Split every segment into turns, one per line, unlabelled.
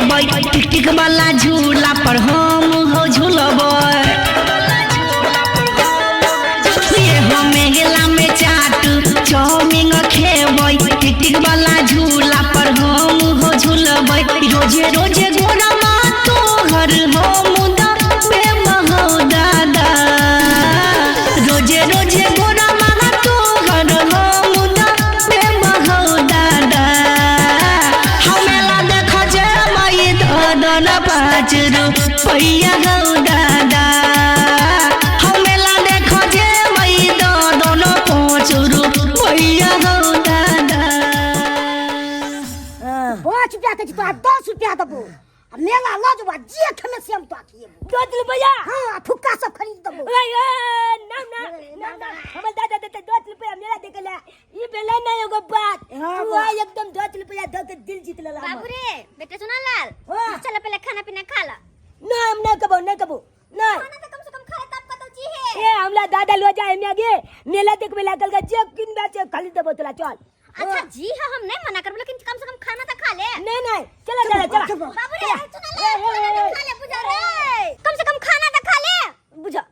खेबै, टिक टिक वाला झूला पर हम हो झूलबै। ये हो मेला में चाट चाउमीन खेबै, टिक टिक वाला झूला पर हम हो झूलबै। रोजे रोजे गोरमा तोहर हो मुदा बेमहो दादा, रोजे रोजे गोरमा तोहर हो मुदा बेमहो दादा। हमेला देख जमाई ददन 5 रुपैया हौ दादा, हमेला देख जमाई ददन 5 रुपैया हौ दादा।
5 रुपया के तो 10 रुपया देबो, आ मेला लऽ जेबो, आ जे खेमे से हम तो खिएबो।
10 रुपया?
हाँ, आ फुक्का सब खरीद देबो।
ओए, ओए, ना ना ना ना, हमर दादा देते 10 रुपया मेला देखे ला, ई भेलै ना एगो बात।
हाँ,
तू
बा।
आ एकदम 10 रुपया दऽ के दिल जीत लेला हमर।
बाबू रे बेटा सुना लाल,
हाँ।
चलो पहले खाना पीना खा ला।
ना, हम ना कबो, ना कबो, ना।
खाना तो कम से कम खा ले तब कतौ जी है।
ए हमला दादा लो जाए हमें आगे मेला देखबे लागल के जे किनबा से खरीद देबो तोरा, चल।
अच्छा जी हाँ, हम नहीं मना करबो, लेकिन कम से कम खाना तो खा ले।
नहीं नहीं, चला चला चला।
चुप।
बाबू रे सुना ले, खाना तो खा ले, बुझा रे, कम से कम खाना तो खा ले।
बुझा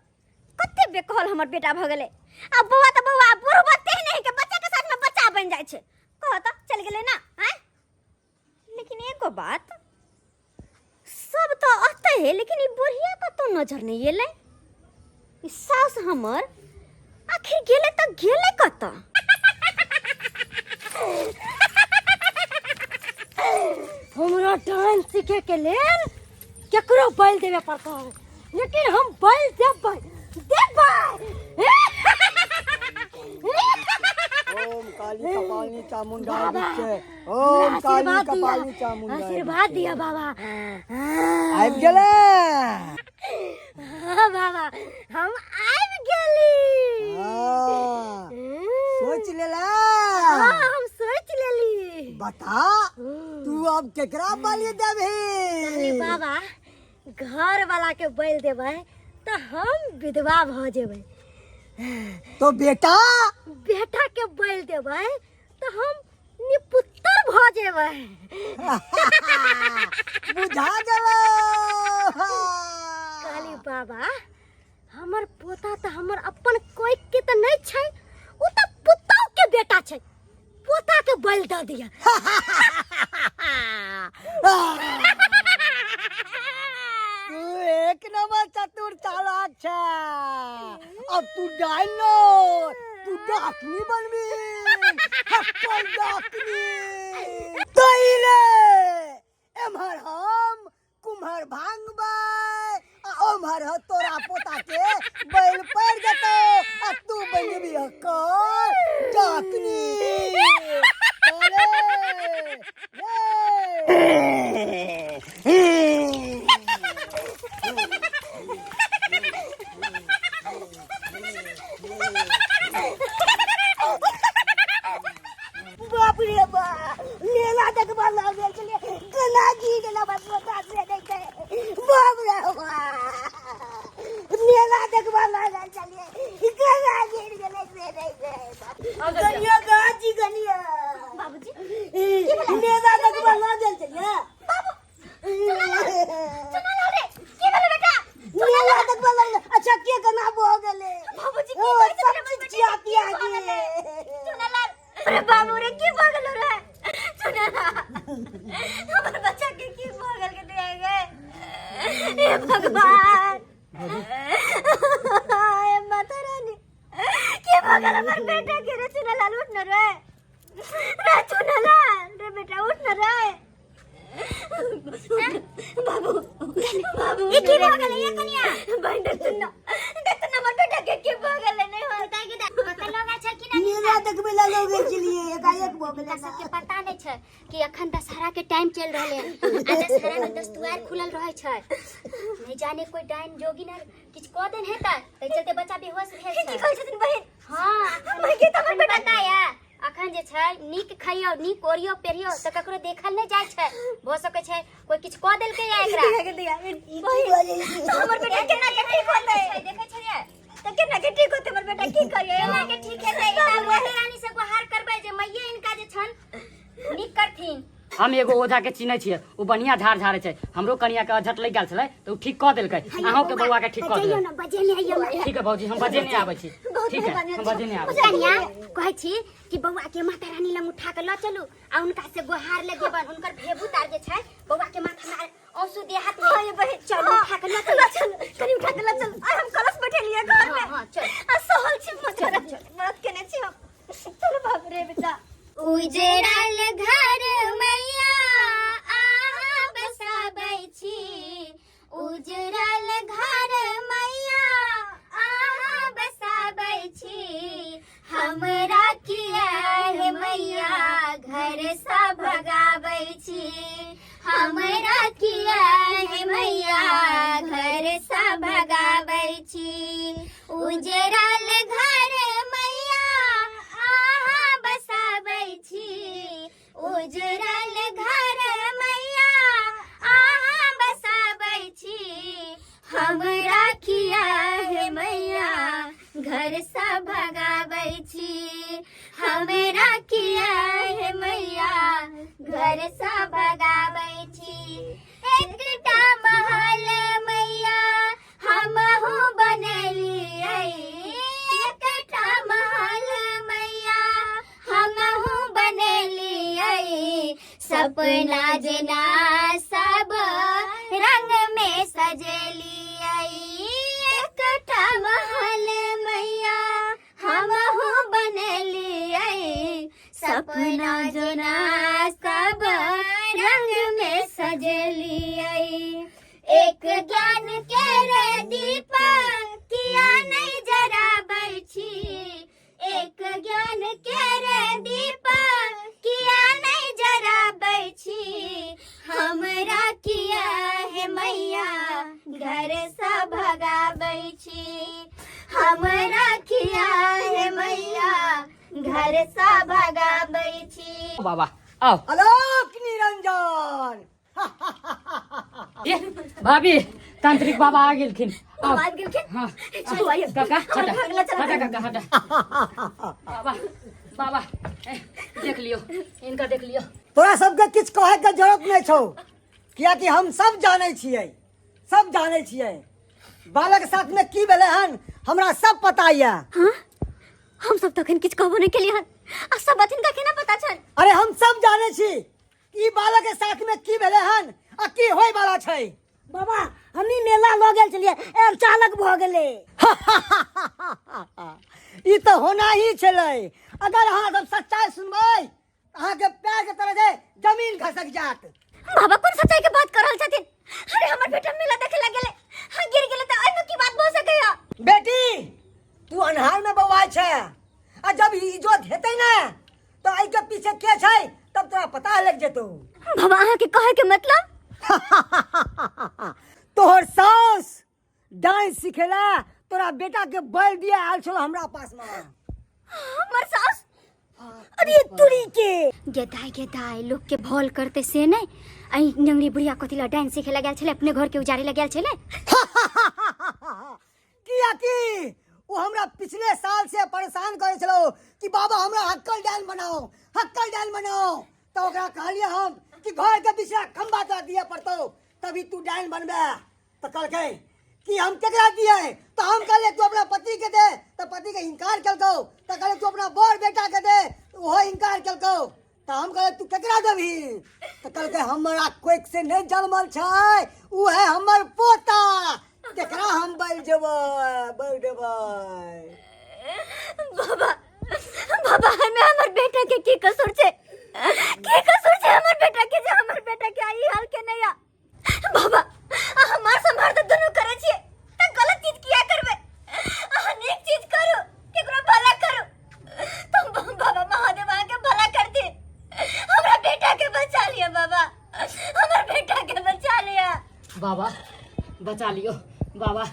कते बेकहल हमर बेटा भ गेलै। आ बौआ त बौआ बुढ़ बते नहीं के बच्चा के साथ में बच्चा बन जाय छै, कह त चल गेलै ना। हैं, लेकिन एगो बात, सब तो अते है लेकिन ई बुढ़िया कतौ नजर नहीं एलै। ई सास हमर आखिर गेलै त गेलै कतऽ?
हमरा डांस सीखे के लेल केकरो बैल देवे पड़तौ, लेकिन हम बैल देबै देबै।
ओम काली कपालिनी चामुंडा
बाबा,
विच्चे। ओम
हमरा
काली
आशीर्वाद दिया,
कपालिनी चामुंडा
आशीर्वाद दिया बाबा।
आबि गेलै?
हाँ बाबा, हम आबि गेली।
हाँ, सोच लेला?
हाँ, हम सोच लेली।
बता तू अब केकरा बलि देबही?
अरे बाबा, घर वाला के बैल देबै तऽ हम विधवा भऽ जेबै।
तो बेटा?
बेटा के बैल देबै तऽ हम निपुत्तर भऽ जेबै।
बुझा गेलो।
कहली बाबा, हमर पोता तऽ हमर अपन कोइ के तऽ नहि छै, ओ तऽ पुतहु के बेटा छै, पोता के बैल दऽ दिअ।
तू एक नंबर चतुर चालाक छै। अब तू डायनो, तू डाकनी बनबी, हक्कल डाकनी। तैले एम्हर हम कुम्हर भांगबै आ ओम्हर ह तोरा पोता के बैल पड़ जेतौ आ तू बन जेबी हक्कल डाकनी। चले रे।
बाप रे बाप, मेला देखबा लग गेल छलियै, गला गिर गेल हमर पोता से नहि छै। बाप रे बाप, मेला देखबा लग गेल छलियै, गला गिर गेलै से नहि छै। गनिया गाजी गनिया।
बाबूजी,
मेला देखबा लग गेल छलियै।
बाबू सुना लो रे, की भेलै बेटा?
मेला देखबा लग गेल। अच्छा के गना भऽ गेलै?
बाबूजी की
ओ,
कहै
सब
छथिन हमर
चीज
बेटा
चिया
के?
पिया
की भऽ
गेलै।
गेलै? सुना लाल, अरे बाबू रे, की भऽ गेलो रे? सुना ना, हमर बच्चा के की भऽ गेल के दिया गे? हे भगवान, हे माता रानी, की भऽ गेल हमर बेटा के रे? सुना लाल, उठ न रे, रे चुना लाल रे बेटा, उठ न रे। बाबू बाबू, ई की भऽ गेलै ये कनिया? बहिन, देख न, देख न हमर बेटा के की भऽ गेलै। नहीं होता कि
पता लगा छै कि नहि?
मेला देखबै लए लऽ गेल छलियै, एकाएक भऽ गेलै।
हुनका सबके पता नहि छै कि अखन दशहरा के टाइम चलि रहलै हन आ दशहरा में दस्तुआर खुलल रहै छै। नहीं जाने कोई डाइन जोगिन आर किछु कऽ देन हेतै, ताहि चलते बच्चा बेहोश भेल
की
छै।
कहै छथिन बहिन?
हाँ,
माय के तऽ हमर बेटा
पता या अखन जे छै नीक खइयो, नीक ओढ़ियो पेरियो तऽ ककरो देखल नहि जाइ छै। भऽ सकै छै कोई किछु कऽ देलकै या एकरा।
तऽ हमर बेटा केना के ठीक होतै?
देखै छलियै
तऽ केना के ठीक होतै हमर बेटा, की करियै?
केना के ठीक हेतै? ई तऽ माता रानी से गुहार करबै जे मैये इनका जे छन नीक करथिन।
हम एगो ओझा के चिन्है छियै, ओ बढ़िया झाड़ झाड़ै छै। हमरो कनिया के अझट लागि गेल छलै तऽ ओ ठीक कऽ देलकै। अहूँ के बौआ के ठीक कऽ
जइयो
देलकै।
ने, बजेने आइयो ने।
ठीक है भौजी, हम बजेने आबै छी। ठीक है, हम बजेने आबै छी।
कनिया, कहै छी कि बौआ के माता रानी लग उठा के लऽ चलू आ हुनका से गोहार लगेबन। हुनकर भेबूत आर जे छै बौआ के माथा में आंसू दे हाथ में।
हाँ, ये बहन,
चलू,
हाँ,
उठा के लऽ
चल
चलू।
चल, कनी उठा के लऽ चल। आइ हम कलश बैठेलियै घर में।
हाँ, हाँ, चल।
आ सहल छी, मत व्रत केने छी हम। चल बाप रे बेटा।
उजड़ल घर मैया अहाँ बसाबै छी, उजड़ल घर मैया अहाँ बसाबै छी, हमरा किया हे मैया घर सँ भगाबै छी, हमरा किया हे मैया घर सँ भगाबै छी, उजड़ल घर मैया अहाँ बसाबै छी, उजड़ल घर मैया अहाँ बसाबै छी, हमरा किया हे मैया घर सँ भगाबै छी, हमरा किया हे मैया घर सँ भगाबै छी। एकटा महल मैया हमहु बनेलियै, एकटा महल मैया हमहु बनेलियै, सपना जेना सब रंग में सजेलियै, एकटा महल मैया हमहु बनेलियै, सपना जेना सब रंग में सजेलियै। एक ज्ञान के रे दीपक किया नहीं जराबै छी, एक ज्ञान के रे दीपक किया नहीं जराबै छी, हमरा किया हे मैया घर सँ भगाबै छी, हमरा किया हे मैया घर सँ भगाबै छी।
बाबा आओ।
आलोक निरंजन।
ए भाभी, तांत्रिक बाबा आ गेलखिन। आओ।
आबि गेलखिन?
हाँ।
चलू आइए।
काका हटा।
भागला चला।
हटा काका हटा। बाबा बाबा, ए, देख लियो इनका, देख लियो।
तोरा सबके किछु कहै के जरूरत नहि छौ, कियाकि हम सब जानै छियै, सब जानै छियै बालक साथ में की भेलै हन, हमरा सब पता यऽ।
हाँ, हम सब तखन किछु कहबो नहि केलियै हन आ सब बात हिनका केना पता छनि?
अरे हम सब जानै छी ई बालक के साथ में की भेलै हन आ की होय वाला छै।
बाबा, हमनी मेला लऽ गेल छलियै, एक चालक भऽ गेलै।
ई तऽ होना ही छलै। अगर अहाँ सब सच्चाई सुनबै, अहाँके पैर के तरह से जमीन खसक जात।
बाबा कोन सच्चाई के बात कर रहल छथिन? अरे हमर बेटा मेला देखे लग गेलै, हाँ, गिर गेलै, तऽ एहिमे की बात भऽ सकैया?
बेटी, तू अन्हार में बौआइ छै आ जब ई इजोत हेतै ने तऽ एहि के पीछे के छै तब तोरा पता लग जेतौ।
बाबा, अहाँके कहै के मतलब?
तोहर सास डांस सिखेला तोरा बेटा के बैल दिया आयल छलो हमरा पास में।
हमर सास?
अरे तुरी के।
गेदाय गेदाय, लोक के भल करते से नहीं, आई नंगरी बुढ़िया कथी ला डांस सीखे लग छले? अपने घर के उजारे लग छले।
कियाकि वो हमरा पिछले साल से परेशान करे छलो कि बाबा हमरा हक्कल डाल बनाओ, हक्कल डाल बनाओ। तो ओकरा कहलिए हम कि घर के पिछला खंबा तोरा दिए पड़तो तभी तू डाल बनबे। तो कहलकै कि हम केकरा दिए? तो हम कहलिए तू अपना पति के दे, तो पति के इनकार केलकौ। तो कहलिए तू अपना बड़ बेटा के दे, तो ओहो इनकार केलकौ। तो हम कहलिए तू केकरा देबही? तो कहलकै हमरा कोइक से नहीं जन्मल छै, उ है हमर पोता, केकरा हम बलि देबै, बलि देबै।
बाबा बाबा, हमें हमर बेटा के की कसूर छै? की कसूर छै हमर बेटा के जे हमर बेटा के आई हाल के नहीं आ? बाबा, हमार संभार तऽ दुनू करै छियै तऽ गलत चीज किया करबै? अहाँ नीक चीज करू, केकरो भला करू। तुम बाबा महादेव अहाँके भला करथिन। हमरा बेटा के बचा लिअ बाबा, हमर बेटा के बचा लिअ।
बाबा बचा लियो, बाबा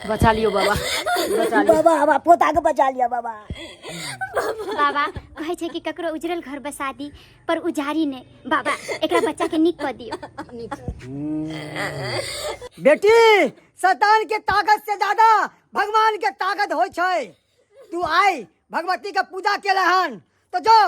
बचा लियो, बाबा बचा लियो।
बाबा, हमरा पोता के बचा लिअ बाबा।
बाबा, कहै छै कि ककरो उजरल घर बसा दी पर उजारी ने। बाबा, एकरा बच्चा के नीक कऽ दियौ।
बेटी, शैतान के ताकत से ज्यादा भगवान के ताकत होइ छै। तू आइ भगवती के पूजा केले हन तो जो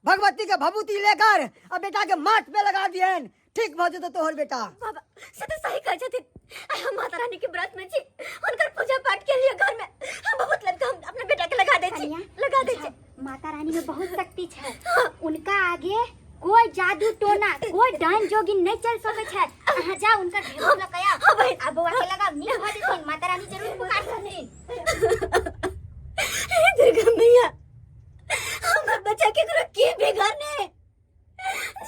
भगवती के भभूति लेकर आ बेटा के माथ पे लगा दिहन, ठीक भऽ जेतौ तोहर बेटा।
बाबा से तऽ सही कहै छथिन। आइ हम माता रानी के व्रत में छी, हुनकर पूजा पाठ के लिए घर में हम बहुत लग हम अपना बेटा के लगा दै छी,
कनिया,
लगा दै छी।
माता रानी में बहुत शक्ति छै, उनका आगे कोई जादू टोना कोई डाइन जोगिन नहीं चल सकै छै। अहाँ जाउ उनकर भेंट लऽ के आउ।
हाँ बहिन।
आ बौआ के लगाउ, नीक भऽ जेथिन, माता रानी जरूर पुकार सकथिन।
हे दुर्गा मैया, हमर बच्चा के केकरो की बिगाड़ने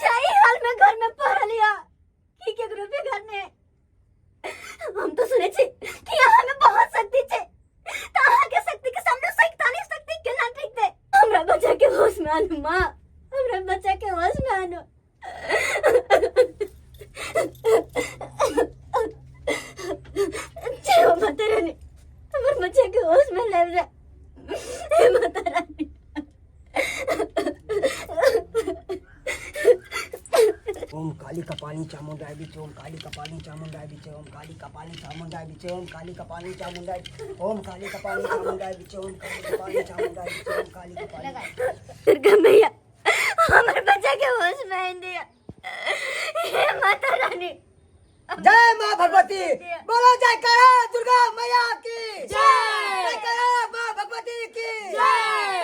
जाई हाल में घर में पड़ल या की केकरो बिगाड़ने। हम तो सुने छी कि अहाँ में बहुत शक्ति छै, त अहाँ के शक्ति के सामने शैतानी शक्ति केना टिकतै। हमरा बच्चा के होश में आनू माँ, हमरा बच्चा के होश में आनू। जय हो माता रानी, हमर बच्चा के होश में लाबि जा। हे माता रानी।
ओम काली कपाली चामुंडाई बिचे, ओम काली कपाली चामुंडाई बिचे, ओम काली कपाली चामुंडाई बिचे, ओम काली कपाली चामुंडाई, ओम काली कपाली चामुंडाई बिचे, ओम काली कपाली चामुंडाई बिचे, ओम काली कपाली।
दुर्गा मैया, हमर बच्चा के होश में आनि दिया। हे माता रानी।
जय माँ भगवती, बोलो जयकारा दुर्गा मैया की
जय।
जयकारा माँ भगवती की
जय।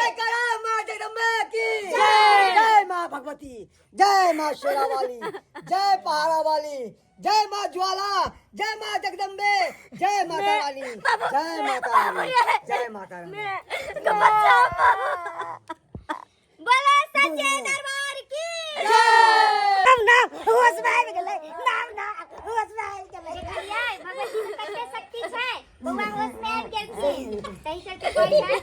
जयकारा माँ जगदम्बे की
जय।
जय माँ भगवती, जय माँ शेरा वाली, जय पहाड़ा वाली, जय माँ ज्वाला, जय माँ जगदम्बे, जय माता रानी, जय माता रानी, जय माता रानी।
बोलो सच्चे दरबार की
जय।
नाम नाम होश में आबि गेलै, नाम नाम होश में आबि गेलै।
देखलियै भगवती के कते शक्ति छै, बौआ होश में आबि गेलखिन, तही चलते कहै छै।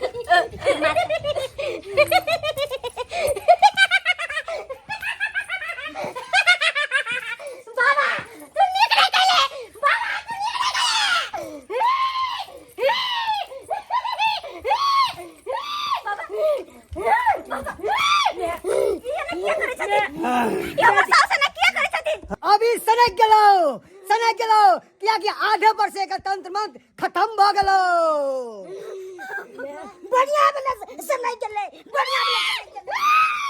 बाबा तू नीक नहि कैले, बाबा तू नीक नहि कैले। बाबा, बाबा, ई एना किया करै छथिन? ई हमर सास एना किया करै छथिन?
अभी सनक गेलो, सनक गेलो, कियाकि आधे पर से एकर तंत्र मंत्र खत्म भ गेलो।
बढ़िया भेलै, समय गेलै, बढ़िया भेलै, समय गेलै।